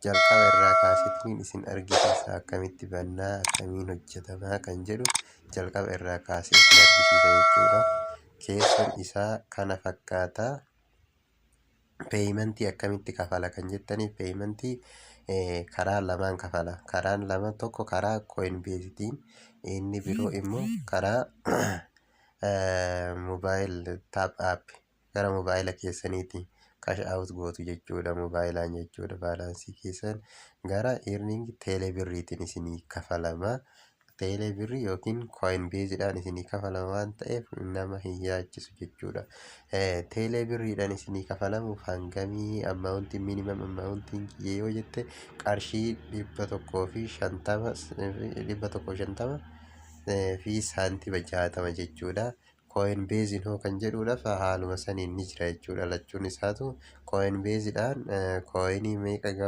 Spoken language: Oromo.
Jalqaba irraa kaaseetiin isin argisiisa, akkamitti bannaa, akkamiin hojjetamaa kan jedhu jalqaba irraa kaasee isin argisiisa jechuudha. Keessoon isaa kana fakkaata. Paymentii akkamitti kafala kan jettaniif, paymentii karaa lamaan kafala. Karaan lama, tokko karaa Coinbasetiin, inni biroo immoo karaa mobile top up, gara mobaayila keessaniiti cash out gootu jechuudha, mobaayilaan jechuudha. Balanceii keessan gara earning Telebirriitiin isinii kafalama. Telebirrii yookiin Coinbasedhaan isinii kafalama waan ta'eef nama hin yaachisu jechuudha. Telebirriidhaan isinii kafalamuuf hangamii amountiin, minimum amountiin yoo jette, qarshii 150, 150 fi saantima 60 jechuudha. Coinbaseiin hoo kan jedhuudhaaf, haaluma saniin ni jira jechuudha. Lachuun isaatu Coinbasedhaan coinii meeqa gahu.